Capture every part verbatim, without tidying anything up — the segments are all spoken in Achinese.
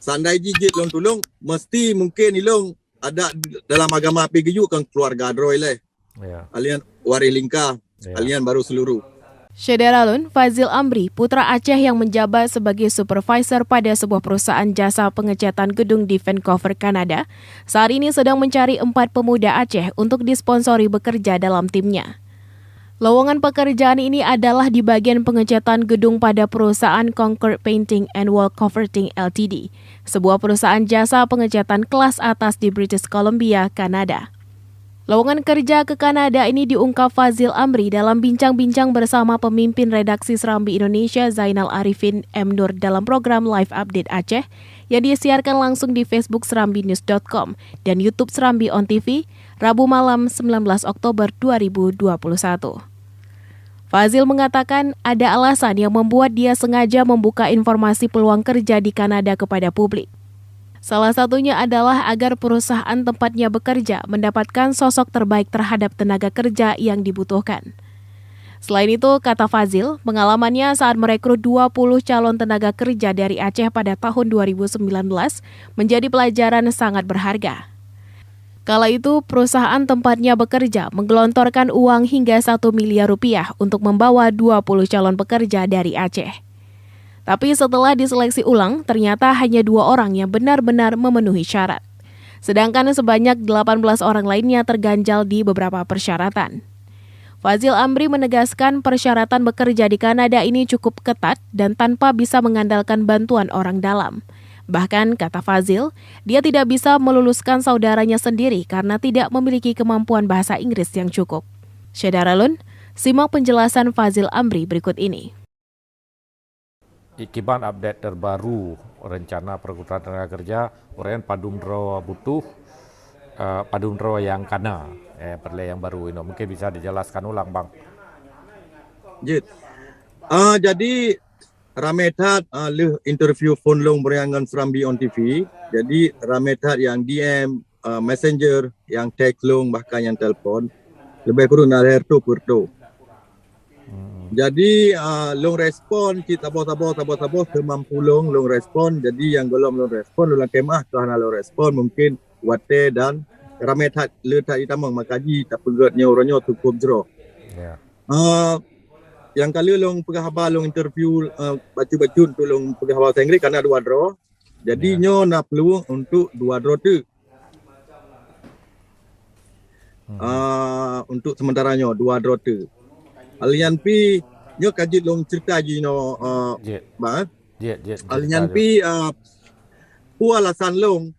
Seandai jih jeuet lôn tulông, mesti mungken ilông adak dalam agama pih geuyue kan keuluwarga droe lé. Ya. Alian waréh lingka, ya, alian barô seuluruh. Syedara lôn, Fazil Amri, putra Aceh yang menjabat sebagai supervisor pada sebuah perusahaan jasa pengecatan gedung di Vancouver, Kanada, saat ini sedang mencari empat pemuda Aceh untuk disponsori bekerja dalam timnya. Lowongan pekerjaan ini adalah di bagian pengecatan gedung pada perusahaan Concord Painting and Wall Converting L T D, sebuah perusahaan jasa pengecatan kelas atas di British Columbia, Kanada. Lowongan kerja ke Kanada ini diungkap Fazil Amri dalam bincang-bincang bersama pemimpin redaksi Serambi Indonesia, Zainal Arifin M Nur, dalam program Live Update Aceh yang disiarkan langsung di Facebook serambi news dot com dan YouTube Serambi On T V, Rabu malam, sembilan belas Oktober dua ribu dua puluh satu. Fazil mengatakan ada alasan yang membuat dia sengaja membuka informasi peluang kerja di Kanada kepada publik. Salah satunya adalah agar perusahaan tempatnya bekerja mendapatkan sosok terbaik terhadap tenaga kerja yang dibutuhkan. Selain itu, kata Fazil, pengalamannya saat merekrut dua puluh calon tenaga kerja dari Aceh pada tahun dua ribu sembilan belas menjadi pelajaran sangat berharga. Kala itu, perusahaan tempatnya bekerja menggelontorkan uang hingga satu miliar rupiah untuk membawa dua puluh calon pekerja dari Aceh. Tapi setelah diseleksi ulang, ternyata hanya dua orang yang benar-benar memenuhi syarat. Sedangkan sebanyak delapan belas orang lainnya terganjal di beberapa persyaratan. Fazil Amri menegaskan persyaratan bekerja di Kanada ini cukup ketat dan tanpa bisa mengandalkan bantuan orang dalam. Bahkan, kata Fazil, dia tidak bisa meluluskan saudaranya sendiri karena tidak memiliki kemampuan bahasa Inggris yang cukup. Syedara lôn, simak penjelasan Fazil Amri berikut ini. Ikiban update terbaru rencana perekrutan tenaga kerja, ureueng padum droe butuh, eh, padum droe nyang kana, eh, peureulée nyang baru inoe. Mungkin bisa dijelaskan ulang, Bang. Jeuet. Ah, jadi, ramé that, ah, lheueh interview phone lôn beureueng ngon Serambi On T V. Jadi, ramé that nyang D M, ah, messenger, nyang text lôn, bahkan nyang telepon. Leubeh kureueng na lhèe reutôh peureutôh. Hmm. Jadi, ah, lôn respon cit saboh-saboh, saboh-saboh seumampu lôn, lôn respon. Jadi, nyang gohlom lôn respon, lôn lakée meu'ah ka hana lôn respon, mungken watée dan ramé that le that jitamong, maka jih tapeugét nyoe uroe nyoe cukup jroh. Ya. Ah, nyang ka lheueh lôn peugah haba lôn interview, eh, bacut-bacut untuk lôn peugah haba bahasa Inggris ka na dua droe. Jadi, ya, nyoe na peuluang untuk dua droe teuk. Hmm. Ah, untuk sementara nyoe dua droe teuk. Alian pi nyoe ka jeuet lôn cerita jinoe, eh, jeuet, Bang, eh. Jeuet, jeuet, alian cerita pi, jeuet. Ah, peue alasan lôn,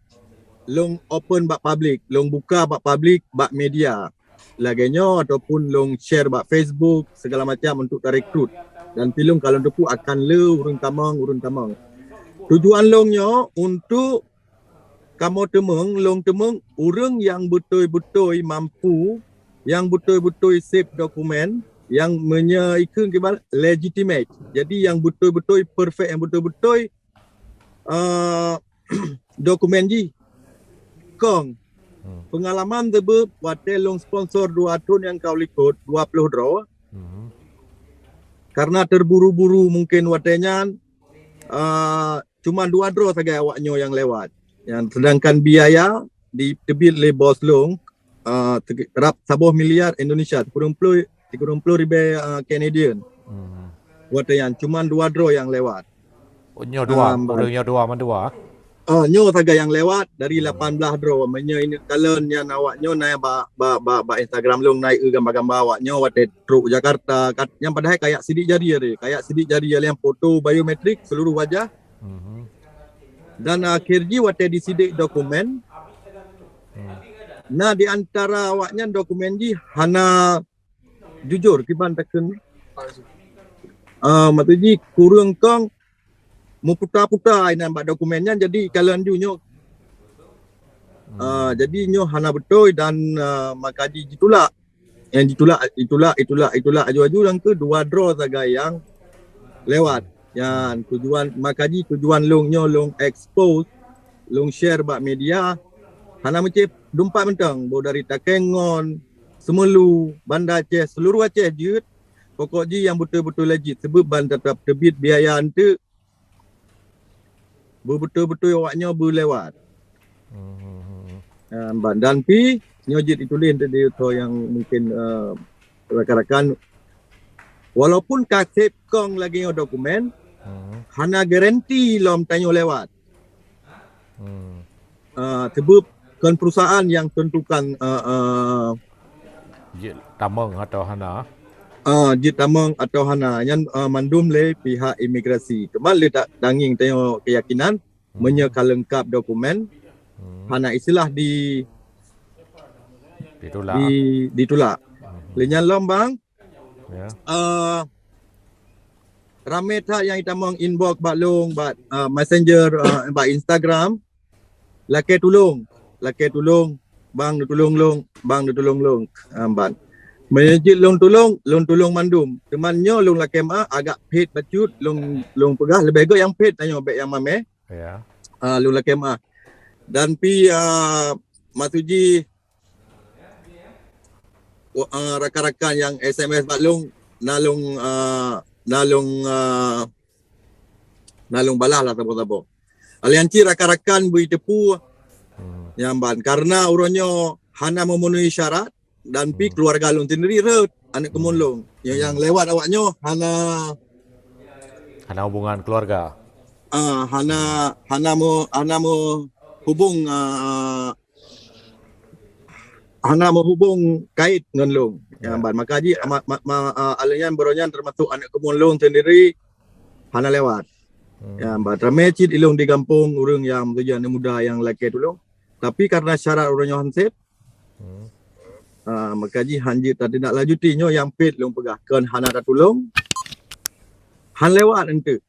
lôn open bak publik, lôn buka bak publik, bak media lagée nyoe ataupun lôn share bak Facebook, segala macam untuk tarekrut. Dan pi lôn ka lôn teupeu akan le ureueng tamong, ureueng tamong. Tujuan lôn nyoe untuk kamoe teumeung, lôn teumeung ureueng nyang beutôi-beutôi mampu, nyang beutôi-beutôi sép dokumen, nyang meunyoe ikheun kiban legitimate. Jadi, nyang beutôi-beutôi perfect, nyang beutôi-beutôi eh, dokumen jih. Kong, hmm, peungalaman teubeuet watée lôn sponsor dua thon nyang ka likot, dua ploh droe. Hmm. Karena terburu-buru mungken watée nyan, eh, cuma dua droe sagai awak nyoe nyang lewat. Nyang, sedangkan biaya di, teubiet lé bos lôn, ah, teuge-, rab saboh miliar Indonesia, sikureueng ploh, sikureueng ploh ribée, ah, Canadian. Hmm. Watée nyan, cuman dua droe nyang lewat. Oh, nyoe dua, ah, ureueng nyoe dua, mandua? Ah, nyoe sagai nyang lewat dari, hmm, lapan blaih droe. Meunyoe ini kalon nyan awak nyoe na bak, bak, bak, bak Instagram lôn na eu gambar-gambar awak nyoe watée trok u Jakarta. Kat-, nyang padahai kayak sidik jari tadi. Kayak sidik jari nyang foto biometrik seluruh wajah. Mhm. Dan akhir jih watée disidek dokumen, hmm, na di antara awak nyan dokumen jih hana jujur kiban takheun. Ah, maksud jih kureueng kong meuputa-puta inan bak dokumen nyan, jadi kalon ju nyoe. Ah, hmm, jadi nyoe hana beutôi dan, ah, maka ji-, jitulak. Nyang jitulak, jitulak, jitulak, jitulak aju-aju nyang keu dua droe sagai nyang lewat. Nyan tujuan, maka ji tujuan lôn nyoe lôn expose, lôn share bak media. Hana meucéh dumpat mantong, boh dari Takengon, Semeulu, Banda Aceh, seluruh Aceh jeuet. Pokok ji nyang beutôi-beutôi legit, sebab ban teutap teubiet biaya enteuk. beubeutôi-beutôi awak nyoe beulewat. Hmm. Ah, ban, dan pi nyoe jeuet ituléh di, di, nyang mungkin, eh, rakan-rakan, walaupun ka sép kong lagée nyoe dokumen, Hmm. hana garanti lom tanyoe lewat. Hmm. Ah, sebab kon perusahaan yang tentukan, ah, ah, Jeuet tamong atau hana? Ah, jeuet tamong atau hana. Nyan, ah, mandum lé pihak imigrasi. Teuma lé ta-, tangieng tanyoe keyakinan, Hmm. meunyoe ka leungkap dokumen, Hmm. hana istilah di, Ditulak. di, ditulak. Hmm. Lé nyan lom, bang, Ya. Ah, ramé that nyang itamong inbox bak lôn, bak, ah, messenger, ah, bak Instagram. Lakée tulông, lakée tulông, bang neutulông lôn, bang neutulông lôn. Ah, ban. Meunyoe jeuet lôn tulông, lôn tulông mandum. Teuma nyoe lôn lakée meu'ah, agak phét bacut, lôn, lôn peugah leubeh gét nyang phét tanyoe bék nyang mamé. Ya. Ah, lôn lakée meu'ah. Dan pi, ah, maksud jih, wa-, ah, rakan-rakan nyang S M S bak lôn, na lôn, ah, na lôn, ah, na lôn balah lah saboh-saboh. Alianci rakan-rakan bui teupeu Hmm. nyang ban, karena uroe nyoe hana memenuhi syarat dan pi Hmm. keluarga lôn sendiri rhot, aneuk keumuen Hmm. lôn. Nyang, nyang Hmm. lewat awak nyoe hana Hana hubungan keluarga. Ah, hana, hana meu-, hana meuhubung, ah, hana meuhubung kait ngon lôn. Ya. Nyang ban. Maka jih, ma-, ma-, ma-, ah, alèh nyan baroe nyan teumasok aneuk keumuen lôn sendiri hana lewat. Hmm. Nyang ban. Ramé cit ilông di gampông ureueng nyang meutujuan aneuk muda nyang lakée tulông. Tapi karena syarat ureueng nyoe han sép, Hmm. ah, maka jih han jeuet tatindak lanjuti nyoe nyang phét lôn peugah. Kon hana tatulông, han lewat enteuk.